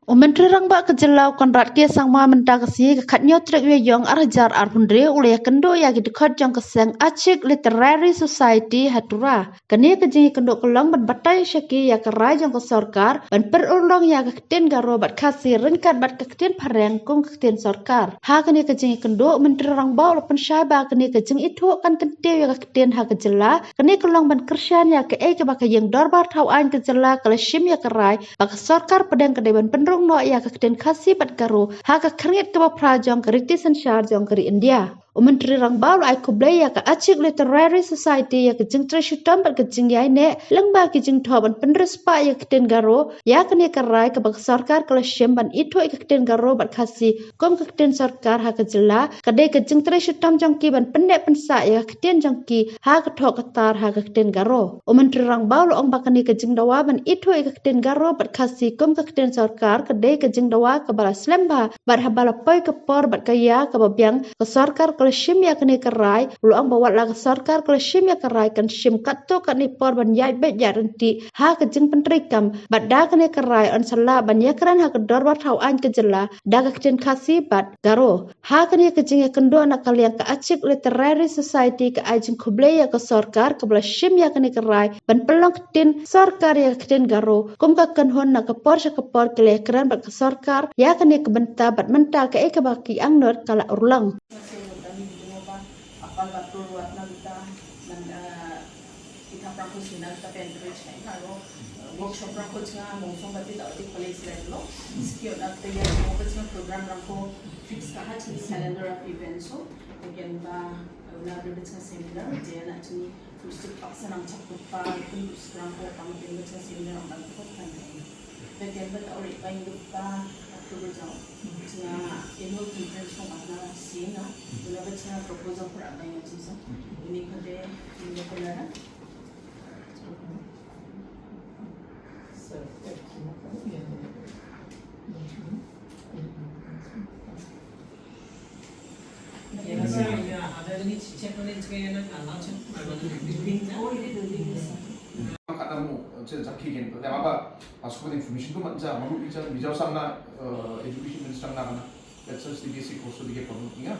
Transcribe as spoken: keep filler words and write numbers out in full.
U Myntri Rangbah ka jylla u Conrad K Sangma mynta ka sngi ka khatnyo tarik u Ïaïong ar hajar arphew hynriew u la ïakynduh ïa ki dkhot jong ka seng Achik Literary Society ha Tura. Kane ka jingïakynduh ka long ban batai sha ki ïa ka rai jong ka sorkar ban pynurlong ïa ka ktien Garo bad Khasi ryngkat bad ka ktien Phareng kum ka ktien sorkar. Ha kane ka jingïakynduh u Myntri Rangbah u la pynshai ba kane ka jingithuh kan kyntiew ïa ka ktien ha ka jylla. Kane ka long ban kyrshan ïa kaei kaba ka ïing dorbar thaw aiñ ka jylla ka la shim ïa ka rai ba ka sorkar pdeng ka dei ban pynrung noh ïa ka ktien Khasi bad Garo ha ka khyrnit kaba phra jong ka riti synshar jong ka ri India. U Myntri Rangbah u la ai khublei ïa ka Achik Literary Society ïa ka jingtrei shitom bad ka jingïaineh lyngba ki jingthoh ban pynriewspah ïa ka ktien Garo ïa kane ka rai kaba ka sorkar ka la shim ban ithuh ïa ka ktien Garo bad Khasi kum ka ktien sorkar ha ka jylla. Ka dei ka jingtrei shitom jong ki ban pynneh pynsah ïa ka ktien jong ki ha ka thoh ka tar ha ka ktien Garo. U Myntri Rangbah u la ong ba kane ka jingdawa ban ithuh ïa ka ktien Garo bad Khasi kum ka ktien sorkar ka dei ka jingdawa kaba la slem bha bad haba la poi ka por bad ka ïa kaba biang ka sorkar ka la shim ïa kane ka rai. U la ong ba wat la ka sorkar ka la shim ïa ka rai kan shim katto katne por ban ïaid beit ïaid ryntih ha ka jingpyntreikam bad da kane ka rai yn sa lah ban ïakren ha ka dorbar thaw aiñ ka jylla da ka ktien Khasi bad Garo. Ha kane ka jingïakynduh na ka liang ka Achik Literary Society ka ai jingkhublei ïa ka sorkar kaba la shim ïa kane ka rai ban pynlong ktien sorkar ïa ka ktien Garo kum ka kynhun na ka por sha ka por ki la ïakren bad ka sorkar ïa kane ka bynta bad mynta kaei kaba ki angnud ka la urlong. Kita prangko sina kita pen encourage na ina lo workshop prangko chinga mongsong bati ta oti college level lo. Skill na kita ya mo ka chinga program prangko fix ka ha chini calendar of events so. Again ba na bri bit chinga seminar je na chini first pak sanang chak pa pun sekarang ko pang bri bit chinga seminar ang ban ko kan. Again ba ta ori pa indu pa October jong chinga annual conference ko ang na sina. Bula bit chinga proposal ko ang ban ya chinga. Ini ko de ini ko na. Kata mo, che jaki gen, te apa, pas ko information ko man ja, malu ija, ija sam na, eh, education minister na kana, that's just the basic course, the basic course, ya.